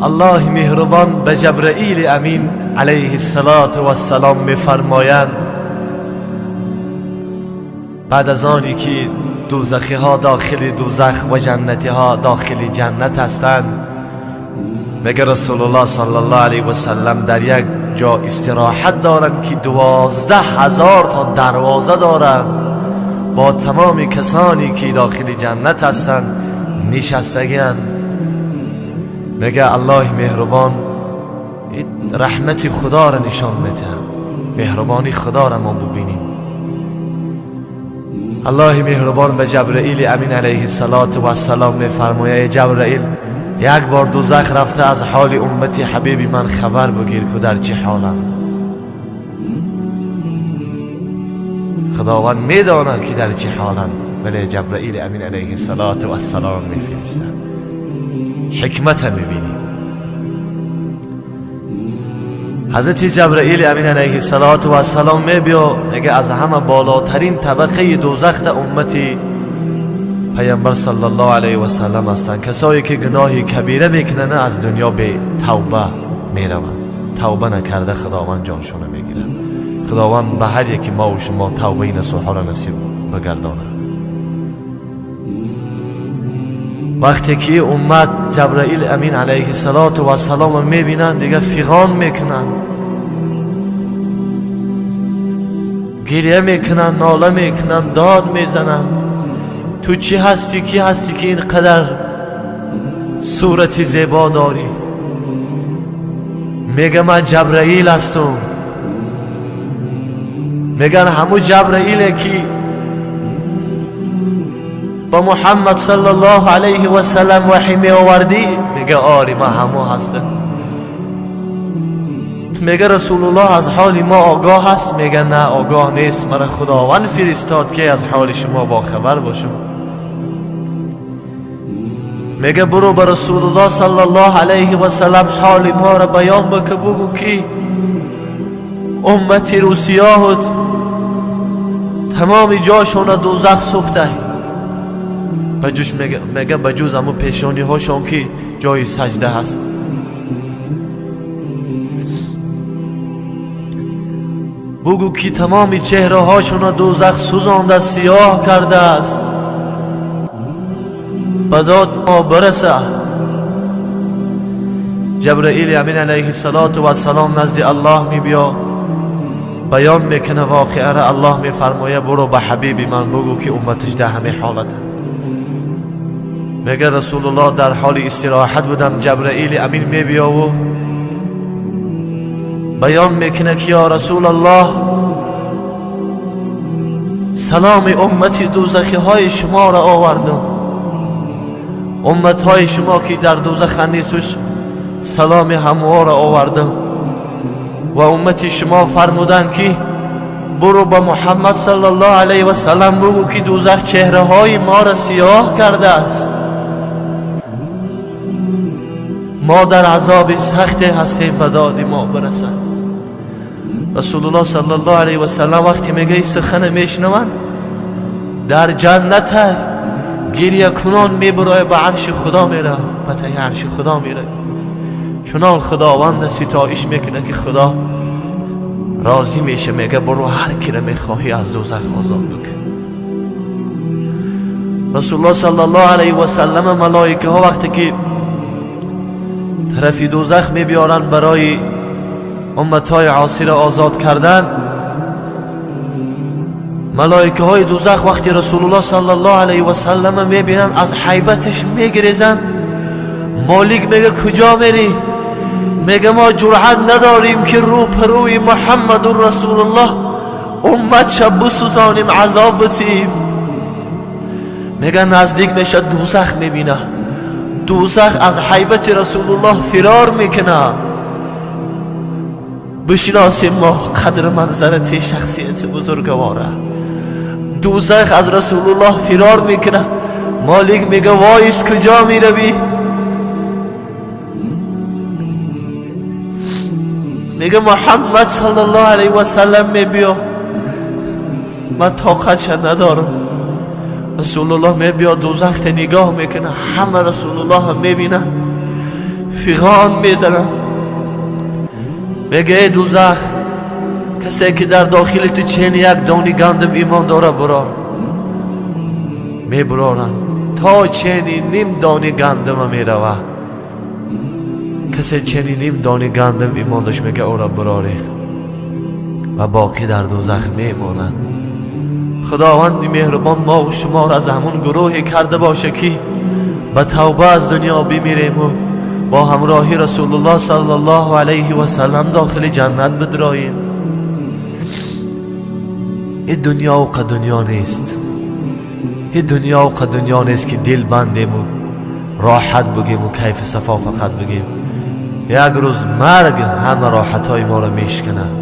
الله مهربان به جبرئیل امین علیه الصلاة والسلام میفرمایند بعد از آنی که دوزخی ها داخل دوزخ و جنتی ها داخل جنت هستند، میگه رسول الله صلی الله علیه و سلم در یک جا استراحت دارند که 12,000 تا دروازه دارند، با تمام کسانی که داخل جنت هستند نشستگی‌اند. میگه الله مهربان رحمت خدا را نشان میده، مهربانی خدا را ما ببینیم. الله مهربان به جبرئیل امین علیه الصلاة والسلام میفرماید جبرئیل یک بار دوزخ رفته از حال امت حبیب من خبر بگیر که در چه حالند. خداوند میداند که در چه حالند، ولی جبرئیل امین علیه الصلاة والسلام میفرستد. حکمت میبینیم. حضرت جبرئیل امین علیه الصلاة والسلام میبیا میگه از همه بالاترین طبقه دوزخ امتی پیامبر صلی الله علیه و سلم هستند، کسایی که گناه کبیره میکنن از دنیا به توبه میروند، توبه نکرده خداوند جانشون میگیره. خداوند به هر یکی ما و شما توبه نصوحه را نصیب بگردانه. وقتی که امت جبرئیل امین علیه الصلاة والسلام میبینن دیگه فیغان میکنن، گریه میکنن، ناله میکنن، داد میزنن. تو چی هستی؟ کی هستی که اینقدر صورت زیبا داری؟ میگه من جبرئیل هستم. میگن همو جبرئیله که با محمد صلی الله علیه و سلم وحی می آوردی؟ میگه آری من همو هستم. میگه رسول الله از حال ما آگاه هست؟ میگه نه آگاه نیست، مرا خداوند فرستاد که از حال شما با خبر باشم. میگه برو به رسول الله صلی الله علیه و سلم حال ما را بیان بکه، بگو که امت روسیاهت تمام جاشون دوزخ سوخته، بجوش میگه بجوز امو پیشانی هاشون که جای سجده هست. بگو که تمام چهره هاشون دوزخ سوزانده سیاه کرده است، به داد ما برسه. جبرئیل امین علیه الصلاة والسلام نزد الله می بیا بیان میکنه واقعه را. الله میفرمایه برو به حبیب من بگو که امتش ده همه حالته. میگه رسول الله در حال استراحت بودم، جبرئیل امین می بیا و بیان میکنه که یا رسول الله سلام امت دوزخی های شما را آوردم، امت های شما که در دوزخ نیستش سلام هموها را آوردم و امت شما فرمودن که برو به محمد صلی الله علیه و سلم بگو که دوزخ چهره های ما را سیاه کرده است، ما در عذاب سخت هستیم، به داد ما برسد. رسول الله صلی الله علیه و سلم وقتی میگه این سخن میشنون در جنت گریه کنان میبرای به عرش خدا میره، به ته عرش خدا میره، چنان خداوند ستایش میکنه که خدا راضی میشه. میگه برو هر کی را میخواهی از دوزخ آزاد بکن. رسول الله صلی الله علیه و سلم ملائکه ها وقتی که طرف دوزخ میبیارن برای امتهای عاصی را آزاد کردن، ملائکه های دوزخ وقتی رسول الله صلی الله علیه و سلم میبینن از حیبتش میگریزن. مالک میگه کجا میری؟ میگه ما جرأت نداریم که رو پروی محمد رسول الله امت شب بسوزانیم عذاب بتیم. میگه نزدیک میشه دوزخ میبینه، دوزخ از حیبت رسول الله فرار میکنه. بشناسیم ما قدر منظرت شخصیت بزرگواره. دوزخ از رسول الله فرار میکنه. مالک میگه وایس کجا میروی؟ میگه محمد صلی الله علیه و سلم میبیا، من طاقتش ندارم، رسول الله میبیاد دوزخ نگاه میکنه، همه رسول الله هم میبینن، فیغان میزنن، میگه ای دوزخ، کسی که در داخل تو چین یک دانی گندم ایمان داره برار. میبرارن تا چینی نیم دانی گندم میروه. کسی چینی نیم دانی گندم ایمان داشت، میگه او را براره و باقی در دوزخ میمانند. خداوند مهربان ما و شما را از همون گروهی کرده باشه که به توبه از دنیا بمیریم و با همراهی رسول الله صلی الله علیه و سلم داخل جنت بدراییم. این دنیا و دنیا نیست، این دنیا و دنیا نیست که دل بندیم و راحت بگیم و کیف صفا فقط بگیم. یک روز مرگ همه راحت های ما را میشکنه.